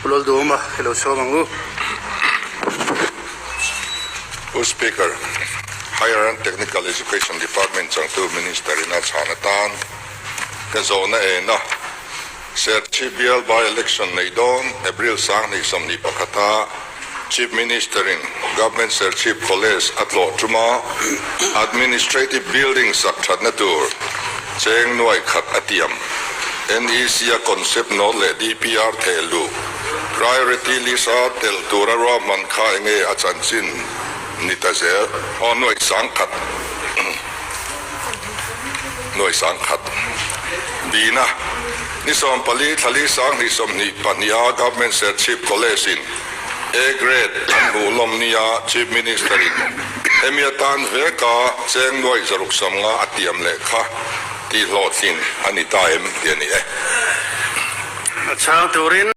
Pu Lalduhawma i lo sawm ang u. Pu Speaker, Higher and Technical Education Department changtu Minister in a chhan atan ka zawhna en a, Serchhip bial by-election neih dawn April 2021 a Chief Minister in Government Serchhip College a tlawh tuma Administrative Building sak thatna tur cheng nuai khat a tiam. NEC a concept note leh DPR theh luh Priority list a tel tura ruahman kha enge a chanchin ni ta zel? Aw nuai 10,000. Nuai 10,000. Bina, Ni 14 thlali 2022 a Government Serchhip College in A Grade an hmuh lawm nia Chief Minister in hemi atan veka cheng nuai 650 a tiam leh kha tih hlawhtlin a ni ta em tih a ni e. A chhang turin.